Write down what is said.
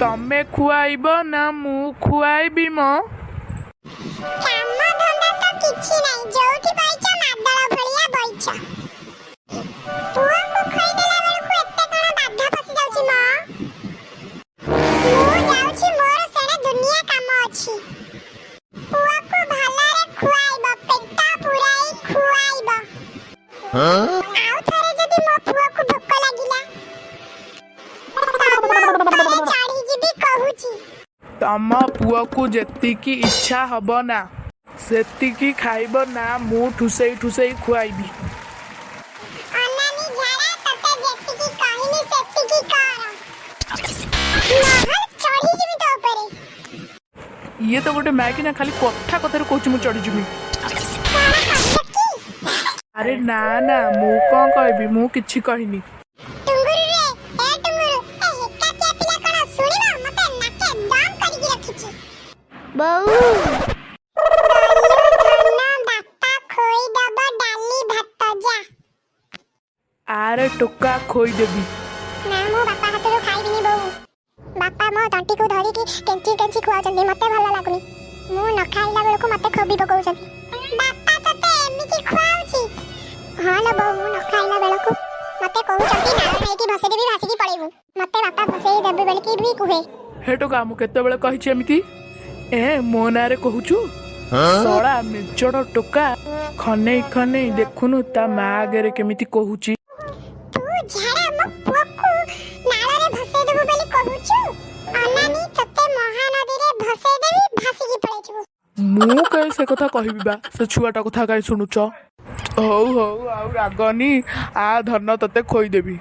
ତମେ ଖୁଆଇବ ନା ମୁଁ ଖୁଆଇବି ମ? କାମ ଧନ୍ଦା ତ କିଛି ନାହିଁ, ଯୋଉଠି ବଇଛ ମାଦଳ ଭଳିଆ ବଇଛ। ପୁଅକୁ ଖୋଇଦେଲା ବେଳକୁ ଏତେ କଣ ବାଧା ପଶି ଯାଉଛି ମ? ମୁଁ ଯାଉଛି, ମୋର ସେଣେ ଦୁନିଆ କାମ ଅଛି। ପୁଅକୁ ଭଲରେ ଖୁଆଇବ, ପେଟ ପୁରାଇ ଖୁଆଇବ। ଆଉ ଥରେ ଯଦି ମୋ ପୁଅକୁ ଭୋକ ଲାଗିଲା, ତମ ଉପରେ ଚଢିଯିବି କହୁଛି। ତମ ପୁଅକୁ ଯେତିକି ଇଚ୍ଛା ହବ ନା, ସେତିକି ଖାଇବ ନା ମୁଁ ଠୁସେଇ ଠୁସେଇ ଖୁଆଇବି? ଅନାନି ଝାଡା, ତତେ ଯେତିକି କହିନି ସେତିକି କର, ନହେଲେ ଚଢିଯିବି ତୋ ଉପରେ। ଇଏ ତ ଗୋଟେ ମାଇକିନା, ଖାଲି କଥା କଥାରେ କହୁଛି ମୁଁ ଚଢିଯିବି। କଣ କହିଲ କି? ଆରେ ନା ନା, ମୁଁ କଣ କହିବି? ମୁଁ କିଛି କହିନି। ଟୁଙ୍ଗୁରୁ ରେ, ଏ ଟୁଙ୍ଗୁରୁ, ଏ ହେକାତିଆ ପିଲା କଣ ଶୁଣିବ? ମତେ ନାକେ ଦମ କରିକି ରଖିଛି। ବୋଉ। ଧନ, ବାପା ଖୋଇଦବ ଡାଲି ଭାତ, ଯା। ଆରେ ଟୋକା, ଖୋଇଦେବି। ନା, ମୁଁ ବାପା ହାତରୁ ଖାଇବିନି ବୋଉ। ବାପା ମୋ ତଣ୍ଟିକୁ ଧରିକି କେଞ୍ଚି କେଞ୍ଚି ଖୁଆଉଛନ୍ତି, ମତେ ଭଲ ଲାଗୁନି। ମୁଁ ନ ଖାଇଲା ବେଳକୁ ମତେ ଖୋବି ପକଉଛନ୍ତି। ବାପା ତତେ ଏମିତି ଖୁଆଉଛି? ହଁ ଲୋ ବୋଉ, ମୁଁ ନ ଖାଇଲା ବେଳକୁ ମତେ କହୁଛନ୍ତି ନାଳ ନେଇକି ଭସେଇଦେବି, ଭାସିକି ପଳେଇବୁ। ମତେ ବାପା ଭସେଇ ଦେବେ ବୋଲିକି ବି କୁହେ। ହେ ଟୋକା, ମୁଁ କେତେବେଳେ କହିଛି ଏମିତି? ଏ ମୋ ନାଁରେ କହୁଛୁ? ଶଳା ମେଜଡ଼ ଟୋକା, ଖନେଇ ଖନେଇ ଦେଖୁନୁ ତା ମା ଆଗରେ କେମିତି କହୁଛି। ତୁ ଝାଡା, ମୋ ପୁଅକୁ ନାଳରେ ଭସେଇ ଦେବୁ ବୋଲି କହୁଛୁ? ଅନାନି, ତତେ ମହାନଦୀରେ ଭସେଇ ଦେବି, ଭାସିକି ପଳେଇଯିବୁ। ମୁଁ କାହିଁ ସେ କଥା କହିବି ବା? ସେ ଛୁଆଟା କଥା କାହିଁ ଶୁଣୁଛ? ହଉ ହଉ, ଆଉ ରାଗନି। ଆ ଧନ, ତତେ ଖୋଇଦେବି।